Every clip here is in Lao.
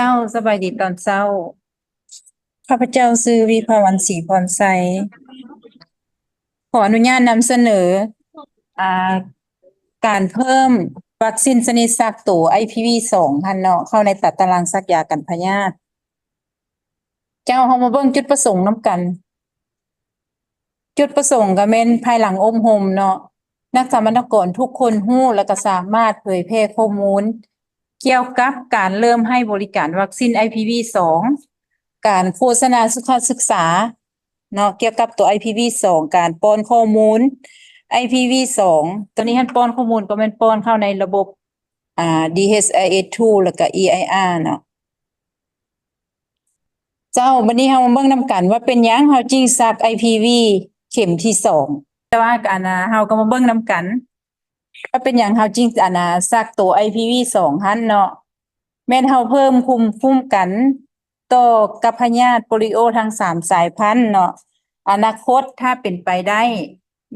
ເຈົ້າ, ສະບາຍດີຕອນເຊົ້າ. ຂ້າພະເຈົ້າຊື່ ວິພາວັນ ສີພອນໄຊ. ຂໍອະນຸຍາດນຳສະເໜີ, ອ່າ, ການເພີ່ມວັກຊິນຊະນິດສັກໂຕ ໄອພີວີສອງ ຫັ້ນເນາະ, ເຂົ້າໃນຕາຕະລາງສັກຢາກັນພະຍາດ. ເຈົ້າ, ເຮົາມາເບິ່ງຈຸດປະສົງນຳກັນ. ຈຸດປະສົງກໍແມ່ນພາຍຫຼັງອົບຮົມເນາະ, ນັກສຳມະນາກອນທຸກຄົນຮູ້ ແລະ ກໍສາມາດເຜີຍແຜ່ຂໍ້ມູນກ່ຽວກັບການເລີ່ມໃຫ້ບໍລິການວັກຊິນ ໄອພີວີສອງ, ການໂຄສະນາສຸຂະສຶກສາເນາະ ກ່ຽວກັບຕົວ ໄອພີວີສອງ, ການປ້ອນຂໍ້ມູນ ໄອພີວີສອງ. ຕອນນີ້ຫັ້ນປ້ອນຂໍ້ມູນກໍແມ່ນປ້ອນເຂົ້າໃນລະບົບ ອ່າ ດີເອັດເອັສ ເອສ ທູ ແລ້ວກໍ ອີ ໄອ ອາ ເນາະ. ເຈົ້າ, ບັດນີ້ເຮົາມາເບິ່ງນຳກັນວ່າເປັນຫຍັງເຮົາຈຶ່ງສັກ ໄອພີວີ ເຂັມທີສອງ. ແຕ່ວ່າ ອັນນ່າ ເຮົາກໍມາເບິ່ງນຳກັນວ່າເປັນຫຍັງເຮົາຈຶ່ງ ອັນນ່າ ສັກໂຕ ໄອພີວີສອງ ຫັ້ນເນາະ. ແມ່ນເຮົາເພີ່ມພູມຄຸ້ມກັນຕໍ່ກັບພະຍາດໂປລິໂອທັງສາມສາຍພັນເນາະ. ອະນາຄົດ ຖ້າເປັນໄປໄດ້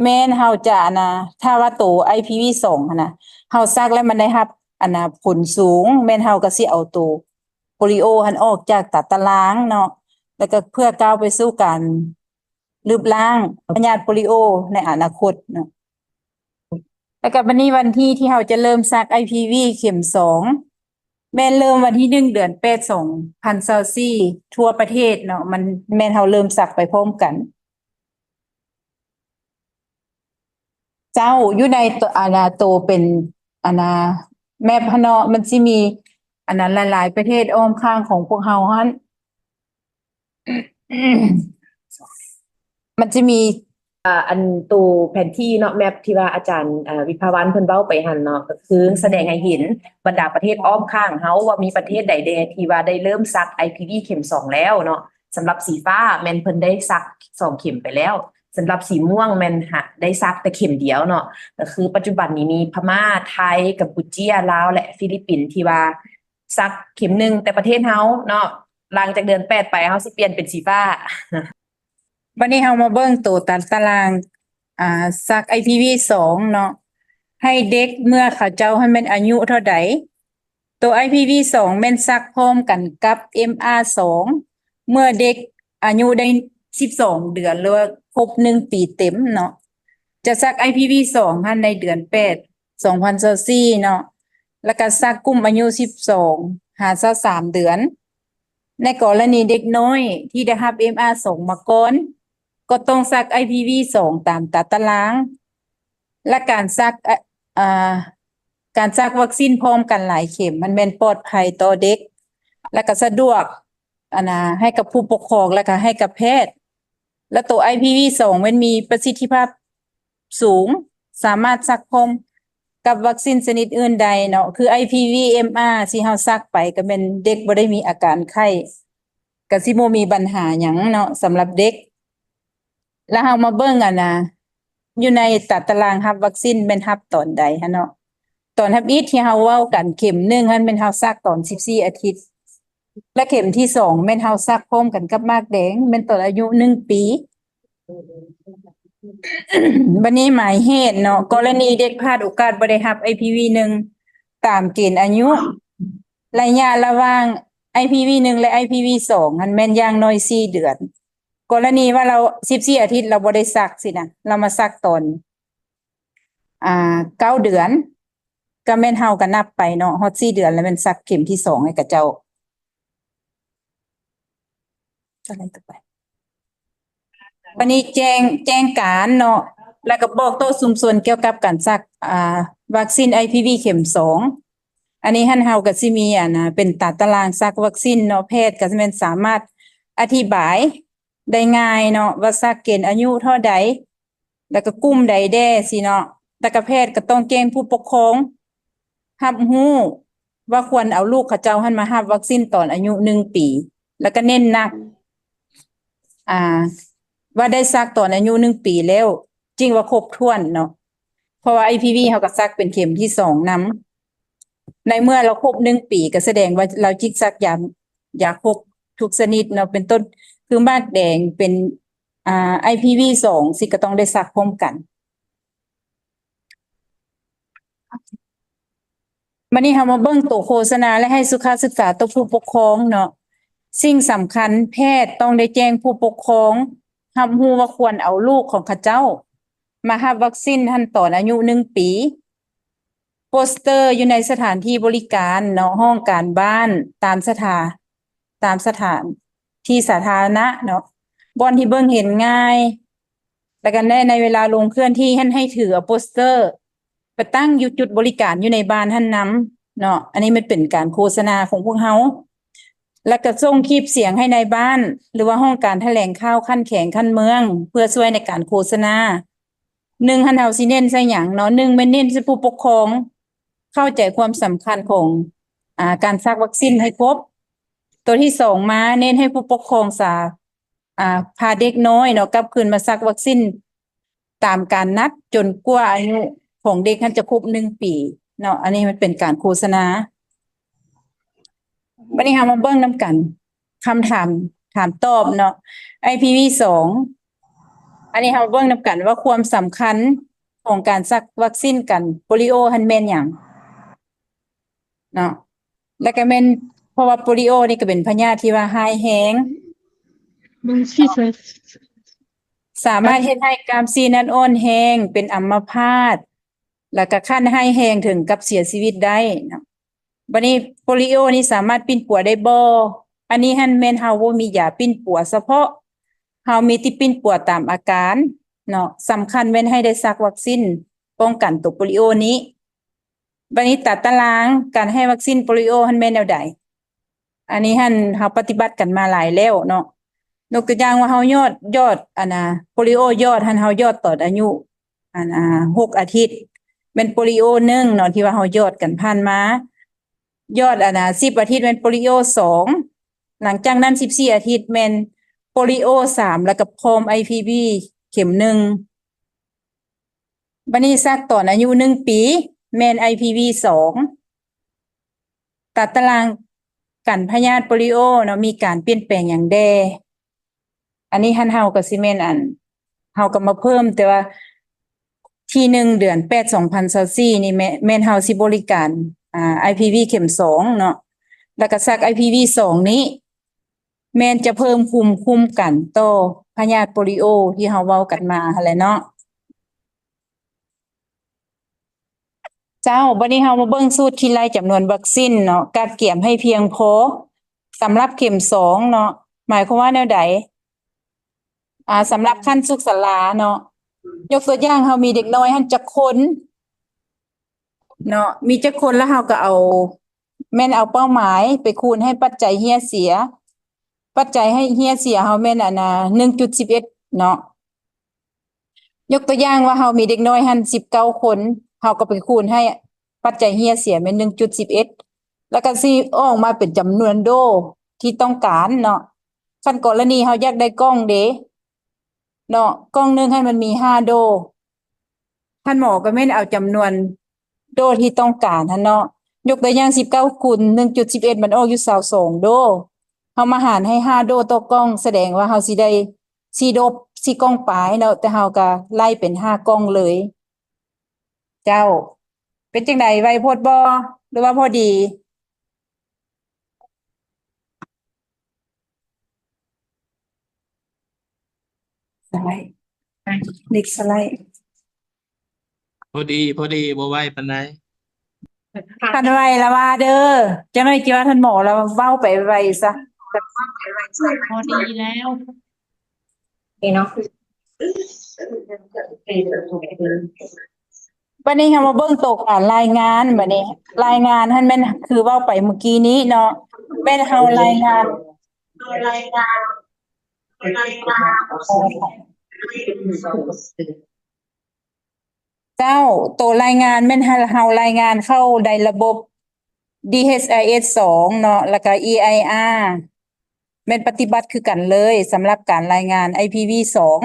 ແມ່ນເຮົາຈະ ອັນນ່າ ຖ້າວ່າໂຕ ໄອພີວີສອງ ຫັ້ນນະ ເຮົາສັກແລ້ວມັນໄດ້ຮັບ ອັນນ່າ ຜົນສູງ, ແມ່ນເຮົາກໍຊິເອົາໂຕໂປລິໂອຫັ້ນອອກຈາກຕາຕະລາງເນາະ, ແລ້ວກໍເພື່ອກ້າວໄປສູ່ການລຶບລ້າງພະຍາດໂປລິໂອໃນອະນາຄົດເນາະ. ແລ້ວກໍບັດນີ້ວັນທີທີ່ເຮົາຈະເລີ່ມສັກ ໄອພີວີ ເຂັມສອງ ແມ່ນເລີ່ມວັນທີໜຶ່ງ ເດືອນແປດ ສອງພັນຊາວສີ່ ທົ່ວປະເທດເນາະ, ມັນແມ່ນເຮົາເລີ່ມສັກໄປພ້ອມກັນ. ເຈົ້າ, ຢູ່ໃນໂຕ ອັນນ່າ ໂຕເປັນ ອັນນ່າ ແມັບຫັ້ນເນາະ, ມັນຊິມີ ອັນນ່າ ຫຼາຍໆປະເທດອ້ອມຂ້າງຂອງພວກເຮົາຫັ້ນ. ມັນຈະມີ ອ່າ ອັນໂຕແຜນທີ່ເນາະ, ແມັບທີ່ວ່າອາຈານ ອ່າ ວິພາວັນເພິ່ນເວົ້າໄປຫັ້ນເນາະ, ກໍຄືສະແດງໃຫ້ເຫັນບັນດາປະເທດອ້ອມຂ້າງເຮົາວ່າມີປະເທດໃດແດ່ທີ່ວ່າໄດ້ເລີ່ມສັກ ໄອພີວີ ເຂັມສອງແລ້ວເນາະ. ສຳລັບສີຟ້າແມ່ນເພິ່ນໄດ້ສັກສອງເຂັມໄປແລ້ວ, ສຳລັບສີມ່ວງແມ່ນຫາ ໄດ້ສັກແຕ່ເຂັມດຽວເນາະ. ກໍຄືປັດຈຸບັນນີ້ມີພະມ້າ, ໄທ, ກຳປູເຈຍ, ລາວ ແລະ ຟີລິບປິນ ທີ່ວ່າສັກເຂັມໜຶ່ງ, ແຕ່ປະເທດເຮົາເນາະ ຫຼັງຈາກເດືອນແປດໄປ ເຮົາຊິປ່ຽນເປັນສີຟ້າ. ບັດນີ້ເຮົາມາເບິ່ງໂຕຕາຕະລາງ ອ່າ ສັກ ໄອພີວີສອງ ເນາະ, ໃຫ້ເດັກເມື່ອເຂົາເຈົ້າຫັ້ນແມ່ນອາຍຸເທົ່າໃດ. ໂຕ ໄອພີວີສອງ ແມ່ນສັກພ້ອມກັນກັບ ເອັມອາສອງ ເມື່ອເດັກອາຍຸໄດ້ສິບສອງເດືອນ ຫຼືວ່າຄົບໜຶ່ງປີເຕັມເນາະ. ຈະສັກ ໄອພີວີສອງ ຫັ້ນໃນເດືອນແປດ ສອງພັນຊາວສີ່ເນາະ, ແລ້ວກໍສັກກຸ່ມອາຍຸສິບສອງຫາຊາວສາມເດືອນ. ໃນກໍລະນີເດັກນ້ອຍທີ່ໄດ້ຮັບ ເອັມອາສອງ ມາກ່ອນ ກໍຕ້ອງສັກ ໄອພີວີສອງ ຕາມຕາຕະລາງ. ແລະ ການສັກ ອາ ການສັກວັກຊິນພ້ອມກັນຫຼາຍເຂັມ ມັນແມ່ນປອດໄພຕໍ່ເດັກ ແລະ ກໍສະດວກ ອັນນ່າ ໃຫ້ກັບຜູ້ປົກຄອງ ແລະ ກໍໃຫ້ກັບແພດ. ແລະ ໂຕ ໄອພີວີສອງ ແມ່ນມີປະສິດທິພາບສູງ, ສາມາດສັກພ້ອມກັບວັກຊິນຊະນິດອື່ນໄດ້ເນາະ, ຄື ໄອພີວີ ເອັມອາ ທີ່ເຮົາສັກໄປ ກໍແມ່ນເດັກບໍ່ໄດ້ມີອາການໄຂ້, ກໍຊິບໍ່ມີບັນຫາຫຍັງເນາະ ສຳລັບເດັກ. ແລ້ວເຮົາມາເບິ່ງ ອັນນ່າ ຢູ່ໃນຕາຕະລາງຮັບວັກຊິນແມ່ນຮັບຕອນໃດຫັ້ນເນາະ. ຕອນທຳອິດທີ່ເຮົາເວົ້າກັນ ເຂັມໜຶ່ງຫັ້ນແມ່ນເຮົາສັກຕອນສິບສີ່ອາທິດ ແລະ ເຂັມທີສອງແມ່ນເຮົາສັກພ້ອມກັນກັບໝາກແດງ ແມ່ນຕອນອາຍຸໜຶ່ງປີ. ບັດນີ້ໝາຍເຫດເນາະ, ກໍລະນີເດັກພາດໂອກາດບໍ່ໄດ້ຮັບ ໄອພີວີໜຶ່ງ ຕາມເກນອາຍຸ, ໄລຍະລະຫວ່າງ ໄອພີວີໜຶ່ງ ແລະ ໄອພີວີສອງ ຫັ້ນແມ່ນຢ່າງໜ້ອຍສີ່ເດືອນ. ກໍລະນີວ່າລາວ ສິບສີ່ອາທິດລາວບໍ່ໄດ້ສັກຊີ້ນະ, ລາວມາສັກຕອນ ອ່າ ເກົ້າເດືອນ, ກໍແມ່ນເຮົາກໍນັບໄປເນາະ, ຮອດສີ່ເດືອນແລ້ວແມ່ນສັກເຂັມທີສອງໃຫ້ຂະເຈົ້າ. ສະໄລຕໍ່ໄປ. ບັດນີ້ແຈ້ງ ແຈ້ງການເນາະ, ແລ້ວກໍບອກຕໍ່ຊຸມຊົນກ່ຽວກັບການສັກ ອ່າ ວັກຊິນ ໄອພີວີ ເຂັມສອງ. ອັນນີ້ຫັ້ນເຮົາກໍຊິມີ ອັນນ່າ ເປັນຕາຕະລາງສັກວັກຊິນເນາະ, ແພດກໍແມ່ນສາມາດອະທິບາຍໄດ້ງ່າຍເນາະ ວ່າສັກເກນອາຍຸເທົ່າໃດ ແລ້ວກໍກຸ່ມໃດແດ່ຊີ້ເນາະ. ແລ້ວກໍແພດກໍຕ້ອງແຈ້ງຜູ້ປົກຄອງຮັບຮູ້ວ່າຄວນເອົາລູກເຂົາເຈົ້າຫັ້ນມາຮັບວັກຊິນຕອນອາຍຸໜຶ່ງປີ, ແລ້ວກໍເນັ້ນໜັກ ອ່າ ວ່າໄດ້ສັກຕອນອາຍຸໜຶ່ງປີແລ້ວ ຈຶ່ງວ່າຄົບຖ້ວນເນາະ, ເພາະວ່າ ໄອພີວີ ເຮົາກໍສັກເປັນເຂັມທີສອງນຳ. ໃນເມື່ອລາວຄົບໜຶ່ງປີ ກໍສະແດງວ່າລາວຈິກສັກຢາ ຢາຄົບທຸກຊະນິດເນາະ, ເປັນຕົ້ນຄືໝາກແດງ ເປັນ ອ່າ ໄອພີວີສອງ ຊີ້ກໍຕ້ອງໄດ້ສັກພ້ອມກັນ. ບັດນີ້ເຮົາມາເບິ່ງໂຕໂຄສະນາ ແລະ ໃຫ້ສຸຂະສຶກສາຕໍ່ຜູ້ປົກຄອງເນາະ. ສິ່ງສຳຄັນ, ແພດຕ້ອງໄດ້ແຈ້ງຜູ້ປົກຄອງຮັບຮູ້ວ່າຄວນເອົາລູກຂອງເຂົາເຈົ້າມາຮັບວັກຊິນຫັ້ນຕອນອາຍຸໜຶ່ງປີ. ໂປສເຕີຢູ່ໃນສະຖານທີ່ບໍລິການເນາະ, ຫ້ອງການບ້ານ, ຕາມສະຖາ ຕາມສະຖານທີ່ສາທາລະນະເນາະ, ບ່ອນທີ່ເບິ່ງເຫັນງ່າຍ. ແລ້ວກໍໃນ ໃນເວລາລົງເຄື່ອນທີ່ຫັ້ນ ໃຫ້ຖືເອົາໂປສເຕີໄປຕັ້ງຢູ່ຈຸດບໍລິການຢູ່ໃນບ້ານຫັ້ນນຳເນາະ. ອັນນີ້ມັນເປັນການໂຄສະນາຂອງພວກເຮົາ. ແລ້ວກໍສົ່ງຄລິບສຽງໃຫ້ນາຍບ້ານ ຫຼືວ່າຫ້ອງການຖະແຫຼງຂ່າວຂັ້ນແຂວງຂັ້ນເມືອງ ເພື່ອຊ່ວຍໃນການໂຄສະນາ. ໜຶ່ງຫັ້ນເຮົາຊິເນັ້ນໃສ່ຫຍັງເນາະ? ໜຶ່ງແມ່ນເນັ້ນໃສ່ຜູ້ປົກຄອງເຂົ້າໃຈຄວາມສຳຄັນຂອງ ອາ ການສັກວັກຊິນໃຫ້ຄົບ. ຕົວທີສອງມາເນັ້ນໃຫ້ຜູ້ປົກຄອງສາ ອາ ພາເດັກນ້ອຍເນາະ ກັບຄືນມາສັກວັກຊິນຕາມການນັດ ຈົນກວ່າອາຍຸຂອງເດັກຫັ້ນຈະຄົບໜຶ່ງປີເນາະ. ອັນນີ້ມັນເປັນການໂຄສະນາ. ບັດນີ້ເຮົາມາເບິ່ງນຳກັນ ຄຳຖາມ ຖາມຕອບເນາະ ໄອພີວີສອງ. ອັນນີ້ເຮົາເບິ່ງນຳກັນວ່າຄວາມສຳຄັນຂອງການສັກວັກຊິນກັນໂປລິໂອຫັ້ນແມ່ນຫຍັງເນາະ. ແລ້ວກໍແມ່ນ ເພາະວ່າໂປລິໂອນີ້ກໍເປັນພະຍາດທີ່ວ່າຮ້າຍແຮງ ສາມາດເຮັດໃຫ້ກ້າມຊີ້ນນັ້ນອ່ອນແຮງ ເປັນອຳມະພາດ ແລ້ວກໍຂັ້ນຮ້າຍແຮງເຖິງກັບເສຍຊີວິດໄດ້ເນາະ. ບັດນີ້ໂປລິໂອນີ້ສາມາດປິ່ນປົວໄດ້ບໍ່? ອັນນີ້ຫັ້ນແມ່ນເຮົາບໍ່ມີຢາປິ່ນປົວສະເພາະ, ເຮົາມີແຕ່ປິ່ນປົວຕາມອາການເນາະ. ສຳຄັນແມ່ນໃຫ້ໄດ້ສັກວັກຊິນປ້ອງກັນໂຕໂປລິໂອນີ້. ບັດນີ້ຕາຕະລາງການໃຫ້ວັກຊິນໂປລິໂອຫັ້ນແມ່ນແນວໃດ? ອັນນີ້ຫັ້ນເຮົາປະຕິບັດກັນມາຫຼາຍແລ້ວເນາະ. ຍົກຕົວຢ່າງວ່າເຮົາຢອດ ຢອດ ອັນນ່າ ໂປລິໂອຢອດຫັ້ນ ເຮົາຢອດຕອນອາຍຸ ອັນ ອາ ຫົກອາທິດ ແມ່ນໂປລິໂອໜຶ່ງເນາະ ທີ່ວ່າເຮົາຢອດກັນຜ່ານມາ. ຢອດ ອັນນ່າ ສິບອາທິດແມ່ນໂປລິໂອສອງ, ຫຼັງຈາກນັ້ນສິບສີ່ອາທິດແມ່ນໂປລິໂອສາມ ແລ້ວກໍພ້ອມໄອພີວີເຂັມໜຶ່ງ. ບັດນີ້ສັກຕອນອາຍຸໜຶ່ງປີ ແມ່ນໄອພີວີສອງ. ຕາຕະລາງກັນພະຍາດໂປລິໂອເນາະ ມີການປ່ຽນແປງຫຍັງແດ່? ອັນນີ້ຫັ້ນເຮົາກໍຊິແມ່ນ ອັນ ເຮົາກໍມາເພີ່ມ ແຕ່ວ່າທີໜຶ່ງ ເດືອນແປດ ສອງພັນຊາວສີ່ນີ້ແມ່ນ ແມ່ນເຮົາຊິບໍລິການ ອາ ໄອພີວີເຂັມສອງເນາະ ແລ້ວກໍສັກໄອພີວີສອງນີ້ ແມ່ນຈະເພີ່ມພູມຄຸ້ມກັນຕໍ່ພະຍາດໂປລິໂອທີ່ເຮົາເວົ້າກັນມາຫັ້ນແຫຼະເນາະ. ເຈົ້າ, ບັດນີ້ເຮົາມາເບິ່ງສູດຄິດໄລ່ຈຳນວນວັກຊິນເນາະ, ກະກຽມໃຫ້ພຽງພໍສຳລັບເຂັມສອງເນາະ, ໝາຍຄວາມວ່າແນວໃດ? ອາ, ສຳລັບຂັ້ນສຸກສາລາເນາະ, ຍົກຕົວຢ່າງເຮົາມີເດັກນ້ອຍຫັ້ນຈັກຄົນເນາະ, ມີຈັກຄົນ ແລ້ວເຮົາກໍເອົາ ແມ່ນເອົາເປົ້າໝາຍໄປຄູນໃຫ້ປັດໄຈເຮຍເສຍ, ປັດໄຈໃຫ້ເຮຍເສຍເຮົາແມ່ນ ອັນນ່າ ໜຶ່ງຈຸດສິບເອັດເນາະ. ຍົກຕົວຢ່າງວ່າເຮົາມີເດັກນ້ອຍຫັ້ນສິບເກົ້າຄົນ, ເຮົາກໍໄປຄູນໃຫ້ປັດໄຈເຮຍເສຍແມ່ນໜຶ່ງຈຸດສິບເອັດ ແລ້ວກໍຊິອອກມາເປັນຈຳນວນໂດທີ່ຕ້ອງການເນາະ. ຄັນກໍລະນີເຮົາຢາກໄດ້ກ່ອງເດເນາະ, ກ່ອງໜຶ່ງຫັ້ນມັນມີຫ້າໂດ, ທ່ານໝໍກໍແມ່ນເອົາຈຳນວນໂດທີ່ຕ້ອງການຫັ້ນເນາະ. ຍົກຕົວຢ່າງສິບເກົ້າຄູນໜຶ່ງຈຸດສິບເອັດ ມັນອອກຢູ່ຊາວສອງໂດ, ເຮົາມາຫານໃຫ້ຫ້າໂດຕໍ່ກ່ອງ ສະແດງວ່າເຮົາຊິໄດ້ ສີ່ໂດ ສີ່ກ່ອງປາຍເນາະ, ແຕ່ເຮົາກໍໄລ່ເປັນຫ້າກ່ອງເລີຍ. ເຈົ້າ, ເປັນຈັ່ງໃດ ໄວໂພດບໍ່ ຫຼືວ່າພໍດີ? ສະໄລ, next slide. ພໍດີ, ພໍດີ, ບໍ່ໄວປານໃດ. ຄັນໄວລະວ່າເດີ, ຈັກໜ້ອຍຊິວ່າທ່ານໝໍລະເວົ້າໄປໄວຊະ. ພໍດີແລ້ວ. ນີ້ເນາະ. ບັດນີ້ເຮົາມາເບິ່ງໂຕການລາຍງານ, ບັດນີ້ລາຍງານຫັ້ນແມ່ນຄືເວົ້າໄປມື້ກີ້ນີ້ເນາະ, ແມ່ນເຮົາລາຍງານ ເຈົ້າ, ໂຕລາຍງານແມ່ນເຮົາລາຍງານເຂົ້າໃນລະບົບ ດີເອັດໄອເອັສສອງເນາະ ແລ້ວກະ ອີໄອອາ ແມ່ນປະຕິບັດຄືກັນເລີຍ ສຳລັບການລາຍງານ ໄອພີວີສອງ.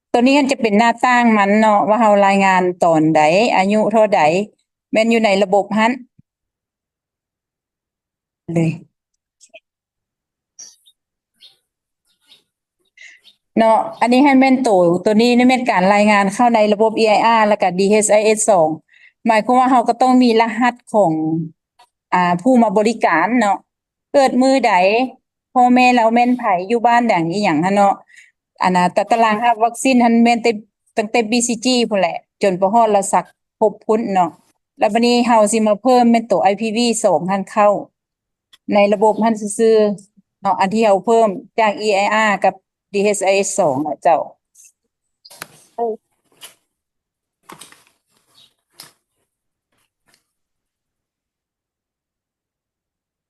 ໂຕນີ້ມັນຈະເປັນໜ້າຕ່າງມັນເນາະ ວ່າເຮົາລາຍງານຕອນໃດ ອາຍຸເທົ່າໃດ ແມ່ນຢູ່ໃນລະບົບຫັ້ນເລີຍ. ເນາະ, ອັນນີ້ຫັ້ນແມ່ນໂຕ, ໂຕນີ້ແມ່ນການລາຍງານເຂົ້າໃນລະບົບ ອີໄອອາ ແລ້ວກະ ດີເອັດໄອເອັສສອງ. ໝາຍຄວາມວ່າເຮົາກໍຕ້ອງມີລະຫັດຂອງ ອ່າ ຜູ້ມາບໍລິການເນາະ ເກີດມື້ໃດ ພໍ່ແມ່ລາວແມ່ນໃຜ ຢູ່ບ້ານຫຍັງ ອີ່ຫຍັງຫັ້ນເນາະ ອັນນ່າ ຕາຕະລາງຮັບວັກຊີນຫັ້ນແມ່ນແຕ່ ຕັ້ງແຕ່ ບີຊີຈີ ພຸ້ນແຫຼະ ຈົນໄປຮອດລະສັກຄົບພຸ້ນເນາະ. ແລ້ວບັດນີ້ເຮົາຊິມາເພີ່ມແມ່ນໂຕ ໄອພີວີສອງ ຫັ້ນເຂົ້າໃນລະບົບຫັ້ນຊື່ໆເນາະ ອັນທີ່ເຮົາເພີ່ມຈາກ ອີໄອອາ ກັບ ດີເອສໄອເອສສອງ ນະເຈົ້າ.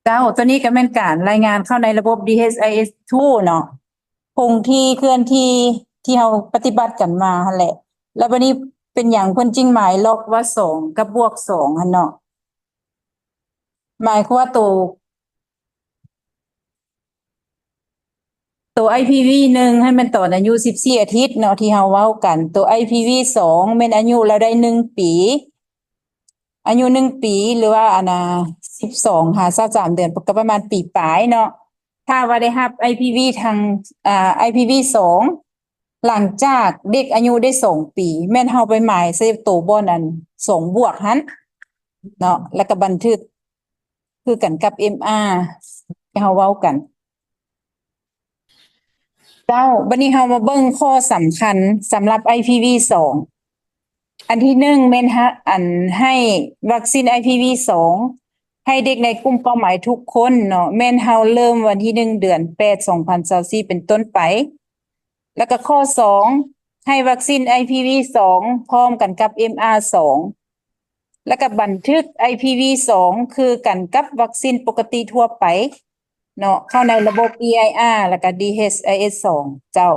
ເຈົ້າ ຕົວນີ້ກໍແມ່ນການລາຍງານເຂົ້າໃນລະບົບ ດີເອສໄອເອສສອງ ເນາະ ຄົງທີ່ເຄື່ອນທີ່ ທີ່ເຮົາປະຕິບັດກັນມາຫັ້ນແຫຼະ. ແລ້ວບັດນີ້ເປັນຫຍັງເພິ່ນຈຶ່ງໝາຍລັອກວ່າສອງກັບບວກສອງຫັ້ນເນາະ? ໝາຍຄວາມວ່າໂຕ ໂຕ ໄອພີວີໜຶ່ງ ຫັ້ນແມ່ນຕອນອາຍຸສິບສີ່ອາທິດເນາະ ທີ່ເຮົາເວົ້າກັນ. ໂຕ ໄອພີວີສອງ ແມ່ນອາຍຸລາວໄດ້ໜຶ່ງປີ ອາຍຸໜຶ່ງປີ ຫຼືວ່າອັນນ່າ ສິບສອງຫາຊາວສາມເດືອນ ກໍປະມານປີປາຍເນາະ. ຖ້າວ່າໄດ້ຮັບ ໄອພີວີ ທາງ ອ່າ ໄອພີວີສອງ ຫຼັງຈາກເດັກອາຍຸໄດ້ສອງປີ ແມ່ນເຮົາໄປໝາຍໃສ່ໂຕບ່ອນອັນສອງບວກຫັ້ນເນາະ ແລ້ວກໍບັນທຶກຄືກັນກັບເອັມອາທີ່ເຮົາເວົ້າກັນ. ເຈົ້າ ບັດນີ້ເຮົາມາເບິ່ງຂໍ້ສຳຄັນສຳລັບ ໄອພີວີສອງ ອັນທີໜຶ່ງ ແມ່ນ ອັນ ໃຫ້ວັກຊີນ ໄອພີວີສອງ ໃຫ້ເດັກໃນກຸ່ມເປົ້າໝາຍທຸກຄົນເນາະ ແມ່ນເຮົາເລີ່ມວັນທີໜຶ່ງ ເດືອນແປດ ສອງພັນຊາວສີ່ ເປັນຕົ້ນໄປ. ແລ້ວກໍຂໍ້ສອງ ໃຫ້ວັກຊີນ ໄອພີວີສອງ ພ້ອມກັນກັບ ເອັມອາສອງ ແລ້ວກໍບັນທຶກ ໄອພີວີສອງ ຄືກັນກັບວັກຊີນປົກກະຕິທົ່ວໄປເນາະ ເຂົ້າໃນລະບົບ ອີໄອອາ ແລ້ວກໍ ດີເອສໄອເອສສອງ ເຈົ້າ.